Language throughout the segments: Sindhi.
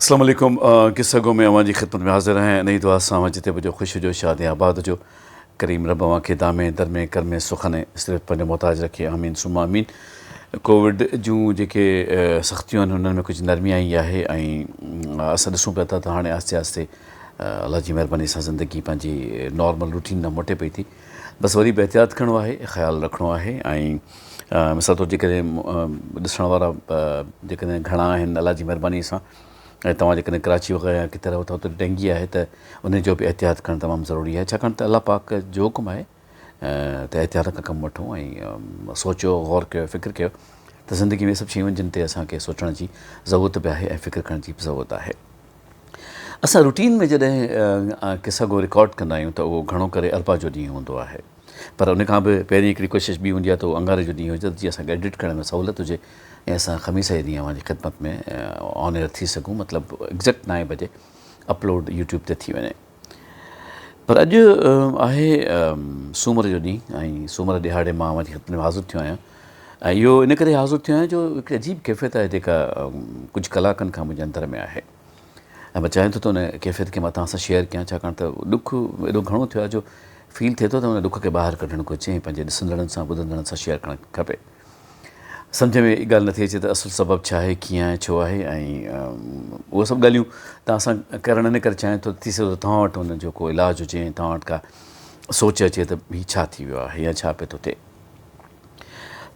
اسلام عليڪم قصه گو ۾ اوهان جي خدمت ۾ حاضر آهيان انهي دعا سان اوهان جتي به هجو خوش هجو شاد ۽ آباد هجو ڪريم رب اوهان کي دامي درمي ڪرمي سخن ۽ صرف پنهنجو محتاج رکي آمين ثم آمين ڪووڊ جون جيڪي سختيون آهن انهن ۾ ڪجهه نرمي آئي آهي ۽ اسان ڏسون پيا ٿا ته هاڻي آهستي آهستي الله جي مهرباني سان زندگي پنهنجي نارمل روٽين ڏانهن موٽي پئي ٿي بس وري به احتياط ڪرڻو آهي خيال رکڻو آهي ۽ مثال طور جيڪڏهن ڏسڻ وارا جيڪڏهن گهڻا آهن الله جي مهرباني سان ۽ توهان جيڪڏهن ڪراچي وغيره يا ڪٿي رهو ٿا اتي ڊينگي آهي ته ان جو به احتياط ڪرڻ تمام ضروري آهي ڇاڪاڻ ته الله پاڪ جو حڪم آهي ته احتياط کان ڪم وٺو ۽ سوچيو غور ڪيو فڪر ڪيو ته زندگي ۾ سڀ شيون جن تي اسانکي سوچڻ جي ضرورت به آهي ۽ فڪر ڪرڻ جي به ضرورت آهي اسان روٽين ۾ جڏهن قصه گو رڪارڊ ڪندا آهيون ته اهو گهڻو ڪري اربع جو ڏينهن هوندو آهي پر ان کان به پهرين هڪڙي ڪوشش ٻي هوندي آهي ته اهو اڱاري جو ڏينهن هجي ته جيئن اسان کي ايڊٽ ڪرڻ ۾ سهولت هجي ۽ اسان خميس جي ڏينهن اوهان جي خدمت ۾ آن ايئر ٿي سگهون مطلب ايگزيڪٽ نائين بجي اپلوڊ يوٽيوب تي ٿي وڃي پر اڄ آهي سومر جو ڏينهن ۽ سومر ڏهاڙي مان اوهان جي خدمت ۾ حاضر ٿيو آهيان ۽ اهو ان ڪري حاضر ٿيو آهيان جو هڪڙي عجيب ڪيفيت آهي جيڪا ڪجهه ڪلاڪن کان منهنجي اندر ۾ آهي ۽ مان چاهيان ٿو ته ان ڪيفيت کي مان توهان سان شيئر ڪيان ڇاڪاڻ ته ڏک ايڏو گهڻو ٿيو آهي جو فيل ٿئي ٿو ته ان ڏک کي ٻاهر ڪڍڻ گهرجي ۽ پنهنجي ڏسندڙن سان ٻڌندڙن سان شيئر ڪرڻ کپي سمجهه ۾ ڳالهه نٿي اچي ته اصل سبب ڇا آهي ڪيئن آهي ڇو آهي ۽ اهي سڀ ڳالهيون توهان سان ڪرڻ ان ڪري چاهيان ٿو ٿي سگهي ٿو توهان وٽ ان جو ڪو علاج هجي ۽ توهان وٽ ڪا سوچ اچي ته هي ڇا ٿي ويو آهي يا ڇا پيو ٿو ٿئي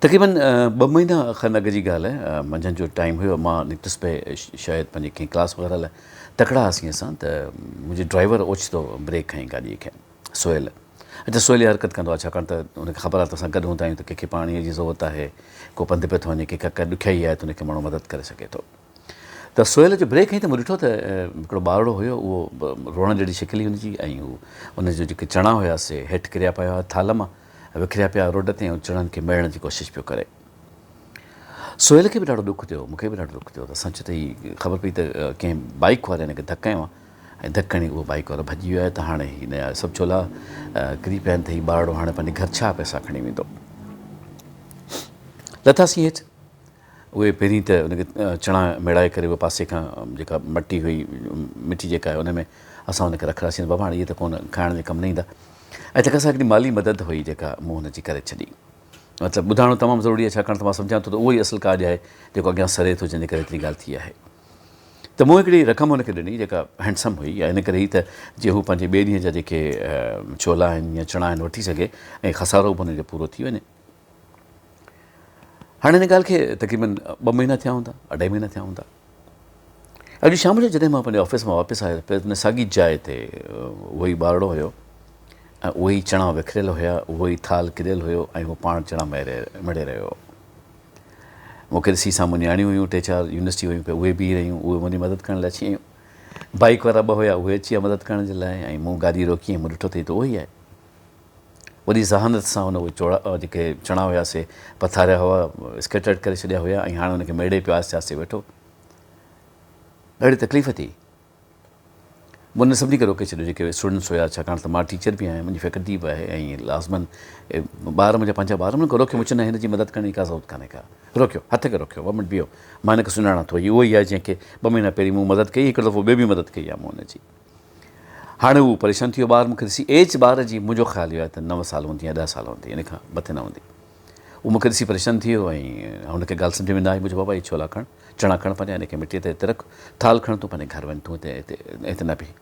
تقريبن ٻه مهينا کن اڳ جي ڳالهه آهي منجهند جو ٽائيم هيو مان نڪتس پئي شايد پنهنجي ڪنهن ڪلاس وغيره لاء تڪڙا هئاسين اسان ته منهنجي ڊرائيور اوچتو بريڪ کنئي گاڏيء کي سهيل اچا سهيل اها حرڪت ڪندو آهي ڇاڪاڻ ته هن کي خبر آهي ته اسان گڏ هوندا آهيون ته ڪنهن کي پاڻيء جي ضرورت آهي ڪو پنڌ پيو ٿو وڃي ڪنهن کي ڪا ڏکيائي آهي ته ان کي ماڻهو مدد ڪري سگهي ٿو ته سهيل جو بريڪ هنئي ته مون ڏٺو ته هڪڙو ٻارڙو هيو اهو روئڻ جهڙي شڪل هئي ان جي ۽ هو ان جو جيڪي چڻا هيا سي هيٺ ڪريا پيا هيا ٿالهه مان وکريا پيا روڊ تي ۽ چڻن کي ميڙڻ جي ڪوشش پيو ڪري. سهيل کي به ڏاڍو ڏک ٿيو، مون کي به ڏاڍو ڏک ٿيو ته اسان چيو ته هي خبر پئي ته ڪنهن بائيڪ واري هن کي ڌڪ هنيو آهي ۽ ڌڪ هڻي اهو بائيڪ وارو ڀڄي ويو آهي ته هاڻي هي هن جا سڀ ڇولا ڪري پيا آهن ته هي ٻارڙو هاڻي پنهنجي گهر ڇا پئسا کڻي ويندو. لٿاسين هيٺ. اهي پهرين ته ان کي چڻا ميڙائي ڪري اهي پاسي کان جيڪا مٽي هئي مٽي جيڪا آهي ان ۾ اسان ان کي رکراسين بابا هاڻي اهي ته ڪونه کائڻ جي ڪم نه ايندا ۽ تنهن کان سواء هڪڙي مالي مدد هئي جيڪا مون هن جي ڪري ڇڏي مطلب ٻڌائڻو تمام ضروري آهي ڇاڪاڻ ته مان سمجهان ٿو ته اهو ئي اصل ڪاڄ آهي جيڪو اڳيان سري ٿو جنهن جي ڪري ايتري ڳالهه ٿي آهي ته مون هڪڙي رقم هن کي ڏني جيڪا هينڊسم هئي يا ان ڪري هئي ته جيئن هو پنهنجي ٻئي ڏينهن جا جيڪي ڇولا آهن يا چڻا آهن وٺي سگهي ۽ خسارو به هن جو پورو ٿي وڃي هاڻي هن ڳالهه کي تقريبن ٻه مهينا ٿيا هوندا اڍائي مهينا ٿيا هوندا اڄ شام جو جڏهن مان پنهنجي آفيس مان واپس آيس ته ان ساڳي جاء تي اهو ئي ٻارڙو هيو ۽ اهي ئي چڻا وکريل هيا اهو ئي ٿال ڪريل هيو ۽ هو پاڻ چڻا مڙي رهيو هو مون کي ڏسي سامهون نياڻيون هيون ٽي چار يونيورسٽي هيون پيا اهي بيهي رهيون اهي منهنجي مدد ڪرڻ لاء اچي آيون بائيڪ وارا ٻه هيا اهي اچي ويا مدد ڪرڻ جي لاء ۽ مون گاڏي روڪي ۽ مون ڏٺو ته هي ته اهو ئي آهي وڏي ذهانت سان هن اهي چوڙا جيڪي چڻا هيا سي پٿاريا هئا، اسڪيٽرڊ ڪري ڇڏيا هيا ۽ هاڻي ان کي ميڙي پيو آهستي آهستي ويٺو. ڏاڍي تڪليف ٿي. مون انهن سڀني کي روڪي ڇڏيو جيڪي اسٽوڊنٽس هيا ڇاڪاڻ ته مان ٽيچر به آهيان منهنجي فيڪلٽي به آهي ۽ لازمن ٻار منهنجا پنهنجا ٻار انهن کي روڪيو مون چيو نه هن جي مدد ڪرڻ جي ڪا ضرورت ڪانهي ڪا روڪيو هٿ کي روڪيو ٻه منٽ بيهو مان هن کي سڃاڻان ٿو هي اهو ئي آهي جنهن کي ٻه مهينا پهرين مون مدد ڪئي هڪ دفعو ٻيو به مدد ڪئي آهي مون هن جي. هاڻي هو پريشان ٿي ويو ٻار مون کي ڏسي ايج ٻار جي منهنجو خيال اهو آهي ته نو سال هوندي يا ڏهه سال هوندي ان کان مٿي نه هوندي هو مون کي ڏسي پريشان ٿي ويو ۽ هن کي ڳالهه سمجهه ۾ نه آئي مون چيو بابا هي ڇولا کڻ چڻا کڻ پنهنجا هن کي مٽيء تي هتي رک ٿال کڻ تون پنهنجي گهر وڃ تون هتي هتي هتي نه بيهه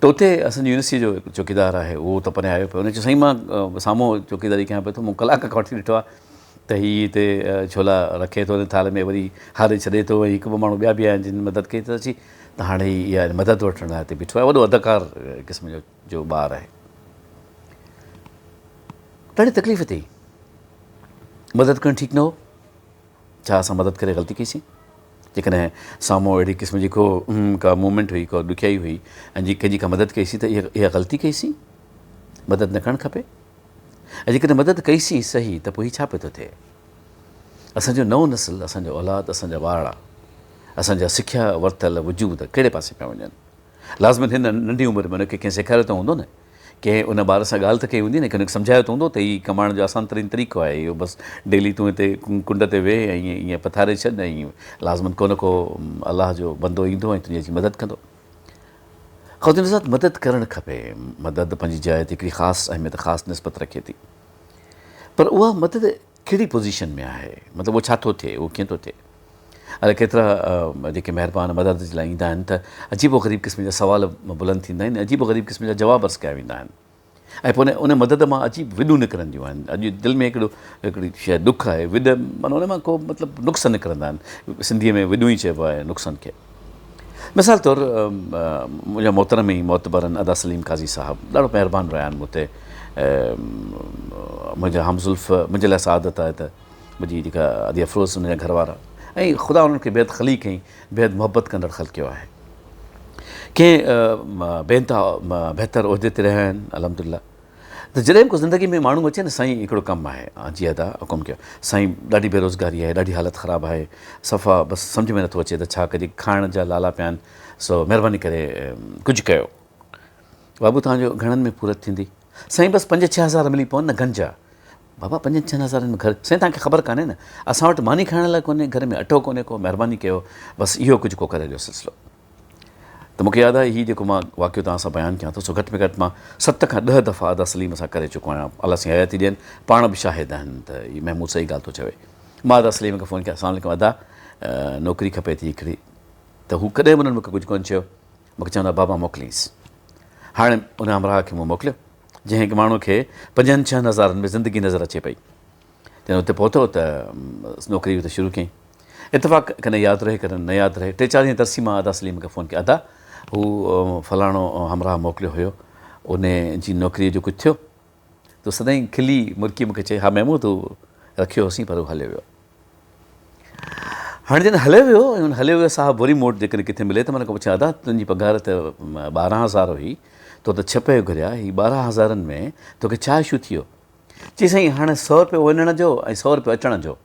ته اتي اسان جي يونيورسٽي جو چوڪيدار آهي اهو ته پريان آيو پيو هن چيو سائين مان سامهون چوڪيداري ڪيان پيو ٿو مون ڪلاڪ کان وٺي ڏٺو آهي ته هي هتي ڇولا رکي ٿو ٿال ۾ وري هاري ڇڏي ٿو ۽ هڪ ٻه ماڻهو ٻيا به آهن جن مدد ڪئي ته اچي ته هاڻي هي اها مدد وٺڻ لاء هتي بيٺو آهي وڏو اداڪار قسم جو جو ٻار آهي ڏاڍي تڪليف ٿي مدد ڪرڻ ٺيڪ نه هو ڇا اسان مدد ڪري غلطي ڪئي سين جيڪڏهن سامهون اهڙي قسم جي ڪو ڪا موومينٽ هئي ڪا ڏکيائي هئي ۽ جي ڪنهن جي ڪا مدد ڪئي سين ته اها غلطي ڪئي سين مدد نه ڪرڻ کپي ۽ جيڪڏهن مدد ڪئي سين صحيح ته پوء هي ڇا پيو ٿو ٿئي اسان جو نئون نسل، اسان جو اولاد، اسان جا ٻارڙا، اسان جا سکيا ورتل وجود ڪهڙي پاسي پيا وڃن؟ لازمن هن ننڍي عمر ۾ ان کي ڪنهن سيکاريو ته هوندو نه؟ ڪنهن ان ٻار سان ڳالهه ته ڪئي هوندي نه، ڪنهن ان کي سمجهايو ته هوندو ته هي ڪمائڻ جو آسان ترين طريقو آهي، اهو بس ڊيلي تون هتي ڪنڊ تي ويهه ۽ ائين پٿاري ڇڏ ۽ لازمن ڪو نه ڪو الله جو بندو ايندو ۽ تنهنجي اچي مدد ڪندو. خواتين حضرات مدد ڪرڻ کپي، مدد پنهنجي جاء تي هڪڙي خاص اهميت خاص نسبت رکي ٿي پر اها مدد ڪهڙي پوزيشن ۾ آهي، مطلب اهو ڇا ٿو ٿئي، اهو ڪيئن ٿو ٿئي؟ الائي ڪيترا جيڪي مهربان مدد جي لاء ايندا آهن ته عجيب و غريب قسم جا سوال بلند ٿيندا آهن عجيب و غريب قسم جا جواب عرض ڪيا ويندا آهن ۽ پوء ان مدد مان عجيب وڏون نڪرنديون آهن. اڄ دل ۾ هڪڙو هڪڙي شيء ڏک آهي وڏ معنيٰ ان مان ڪو مطلب نقص نڪرندا آهن. سنڌيء ۾ وڏون ئي چئبو آهي نقصن کي. مثال طور منهنجا محترم ۽ معتبرن ادا سليم قاضي صاحب ڏاڍو مهربان رهيا آهن مون تي منهنجا هم زلف منهنجي لاء سعادت آهي ته منهنجي جيڪا ادي افروز ان جا گهر وارا ۽ خدا انهن کي بيحد خليق ۽ بيحد محبت ڪندڙ خلقيو آهي. ڪنهن بي انتها بهتر عهدي تي رهيا آهن الحمدلله ته جڏهن به ڪو زندگي ۾ ماڻهو اچي نه سائين هڪڙو ڪم آهي جي ادا حڪم ڪيو سائين ڏاڍي بيروزگاري آهي ڏاڍي حالت خراب آهي صفا بس سمجهه ۾ نٿو اچي ته ڇا ڪجي کائڻ جا لالا پيا آهن سو مهرباني ڪري ڪجهه ڪيو بابو توهان جو گهڻن ۾ پورت ٿيندي سائين بس پنج ڇهه هزار ملي پون نه گنجا بابا پنجن ڇهن هزارن ۾ گهر سائين توهان کي خبر ڪانهي نه اسان وٽ ماني کائڻ لاء ڪونهي گهر ۾ اٽو ڪونهي ڪو مهرباني ڪيو بس اهو ڪجهه ڪو ڪري ڏيو سلسلو ته مونکي ياد آهي هي جيڪو مان واقعو توهان سان بيان ڪيان ٿو سو گهٽ ۾ گهٽ مان ست کان ڏهه دفعا ادا سليم سان ڪري چڪو آهيان الله سائين حياتي ڏين پاڻ به شاهد آهن ته هي محمود صحيح ڳالهه ٿو چوي مان ادا سليم کي فون ڪيا السلام عليڪم ادا نوڪري کپي ٿي هڪڙي ته هو ڪڏهن به انهن مونکي ڪجهه ڪونه چيو مونکي چوندا بابا موڪلينس هاڻي ان همراهه کي مون موڪليو جنهن هڪ ماڻهو کي پنجن ڇهن هزارن ۾ زندگي نظر اچي پئي. جڏهن اتي پهتو ته نوڪري اتي شروع ڪيائين. اتفاق ڪڏهن ياد رهي ڪڏهن نه ياد رهي. ٽي چار ڏينهن ترسي مان ادا سليم کي فون ڪيو ادا هو فلاڻو همراهه موڪليو هيو ان جي نوڪريء جو ڪجهه ٿيو؟ ته سدائين کلي مرڪي مون کي چئي ها محمود هو رکيو هوسين پر هو هليو ويو. هاڻي جڏهن هليو ويو ۽ ان هليو ويو صاحب وري مون وٽ جيڪڏهن ڪٿي ملي ته مان ان کان پڇان ادا تنهنجي پگهار ته 12 هزار هئي تو ته ڇهه پئي گهريا هي 12 هزارن ۾ توکي ڇا اشو ٿي ويو؟ چي سائين هاڻي سئو روپيو وڃڻ جو ۽ سئو روپيو اچڻ جو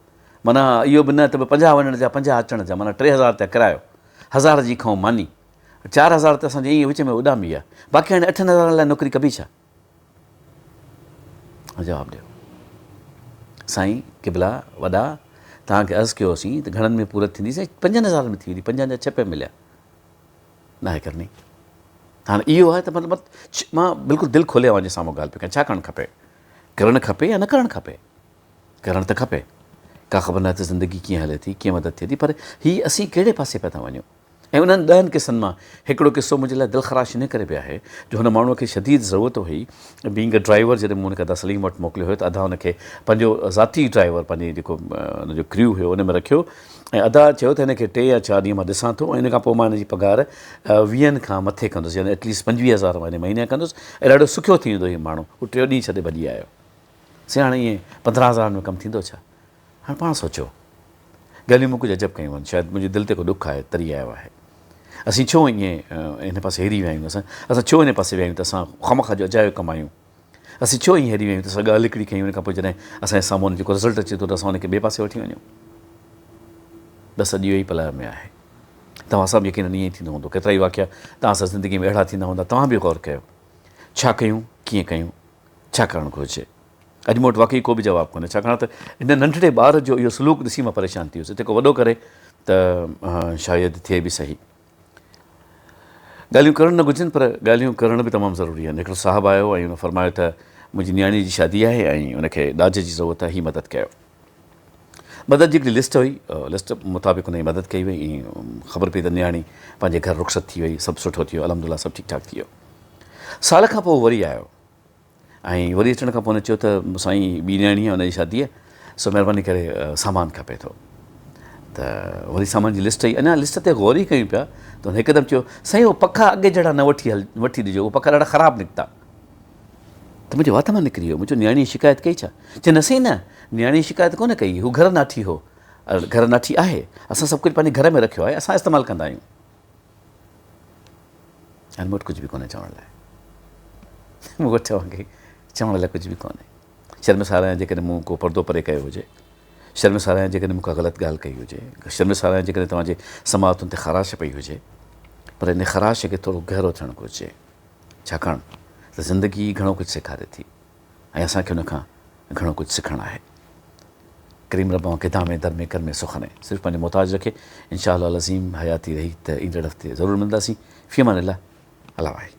معنيٰ اهو به نه ته به 50 وڃڻ جا 50 اچڻ جا معنيٰ 3000 رپيا ڪرايو هزار جي کائون ماني 4000 ته اسان جي ائين وچ ۾ اڏامي ويا باقي هاڻي اٺن هزارن لاء نوڪري ڪبي ڇا؟ جواب ڏيو. سائين قبلا وڏا توهان کي عرض ڪيو هوسين ته گهڻن ۾ پورت ٿيندي سائين پنجن هزارن ۾ ٿي ويندي پنجن جا ڇهه پيا مليا ناهي ڪرڻي هاڻي اهو آهي ته مطلب مان بلڪل دل کولي اوهان جي سامهون ڳالهه پيو ڪيان ڇا ڪرڻ کپي ڪرڻ کپي يا نه ڪرڻ کپي ڪرڻ ته کپي ڪا خبر ناهي ته زندگي ڪيئن هلي ٿي ڪيئن مدد ٿئي ٿي پر هي اسين ڪهڙي پاسي پيا ٿا وڃون ۽ انهن ڏهن قصن مان هڪڙو قصو منهنجي لاء دلخراش ان ڪري به آهي جو هن ماڻهوء کي شديد ضرورت هئي بينگ ا ڊرائيور جڏهن مون هن کي ادا سليم وٽ موڪليو هيو ته ادا هن کي پنهنجو ذاتي ڊرائيور پنهنجي جيڪو هن جو ڪريو هيو ان ۾ رکيو ۽ ادا چيو ته هن کي ٽي يا چار ڏينهن مان ڏسان ٿو ۽ ان کان پوء مان هن جي پگهار ويهن کان مٿي ڪندس يعني ايٽليسٽ 25 هزار مان هن مهيني جا ڪندس ۽ ڏاڍو سکيو ٿي ويندو هي ماڻهو هو ٽيون ڏينهن ڇڏي ڀڄي آيو سي هاڻي ائين 15 هزارن ۾ ڪم ٿيندو ڇا؟ هاڻ پاڻ سوچيو. ڳالهيون مون ڪجهه عجب ڪيون آهن. شايد منهنجي دل تي ڪو ڏک آهي، تري آيو آهي. اسين ڇو ائين هن پاسي هري ويا آهيون؟ اسان اسان ڇو هن پاسي ويا آهيون ته اسان خوامخواه جو اجايو ڪم آهيون؟ اسين ڇو ائين هري ويا آهيون ته اسان ڳالهه هڪڙي ڪيون ان کان پوء جڏهن اسان جي سامهون جيڪو رزلٽ اچي ٿو ته اسان ان کي ٻئي پاسي وٺي وڃون؟ بس اڄ اهو ئي پلئه ۾ آهي. توهان سان به يقينن ائين ئي ٿيندو هوندو. ڪيترائي واقعا توهان سان زندگي ۾ اهڙا ٿيندا هوندا. توهان به غور ڪيو. ڇا ڪيون؟ ڪيئن ڪيون؟ ڇا ڪرڻ گهرجي؟ اڄ مون وٽ واقعي ڪو به جواب ڪونهي ڇاڪاڻ ته هن ننڍڙي ٻار جو اهو سلوڪ ڏسي مان پريشان ٿي ويس. هتي ڪو وڏو ڪري ته شايد ٿئي به صحيح. ڳالهيون ڪرڻ نه گهرجن پر ڳالهيون ڪرڻ به تمام ضروري آهن. هڪڙو صاحب آيو ۽ هن فرمايو ته منهنجي نياڻيء جي شادي آهي ۽ ان کي ڏاج جي ضرورت آهي، هي مدد ڪيو. مدد جي هڪڙي لسٽ هئي، لسٽ مطابق هن جي مدد ڪئي وئي ۽ خبر پئي ته نياڻي پنهنجي گهر رخصت ٿي وئي، سڀ سٺو ٿي ويو، الحمدلله سڀ ٺيڪ ٺاڪ ٿي ويو. سال کان پوء وري آيو. ۽ وري اچڻ کان پوء هن چيو ته سائين ٻي نياڻي آهي ان جي شادي آهي سو مهرباني ڪري سامان کپي ٿو ته وري سامان جي لسٽ آئي اڃا لسٽ تي غور ئي ڪيون پيا ته هن هڪدم چيو سائين اهو پکا اڳي جهڙا نه وٺي هل وٺي ڏجو اهو پکا ڏاڍا خراب نڪتا ته منهنجي وات مان نڪري ويو منهنجو نياڻي شڪايت ڪئي ڇا چي نه سائين نه نياڻي شڪايت ڪونه ڪئي هو گهر ناٺي هو گهر ناٺي آهي اسان سڀ ڪجهه پنهنجي گهر ۾ رکيو آهي اسان استعمال ڪندا آهيون هاڻي مون وٽ ڪجهه به ڪونهي چوڻ لاء. مون وٽ چوان کي چوڻ لاء ڪجهه به ڪونهي. شرمسار آهيان جيڪڏهن مون ڪو پردو پري ڪيو هجي. شرمسار آهيان جيڪڏهن مون ڪا غلط ڳالهه ڪئي هجي. شرمسار آهيان جيڪڏهن توهان جي سماعتن تي خراش پئي هجي. پر ان خراش کي ٿورو گهرو ٿيڻ گهرجي. ڇاڪاڻ ته ته زندگي گهڻو ڪجهه سيکاري ٿي ۽ اسان کي ان کان گهڻو ڪجهه سکڻ آهي. ڪريم رب اوهان کي دامي درمي ڪرمي سخني صرف پنهنجو محتاج رکي انشاء الله العظيم حياتي رهي ته ايندڙ هفتي ضرور ملنداسين في امان الله الله واهي.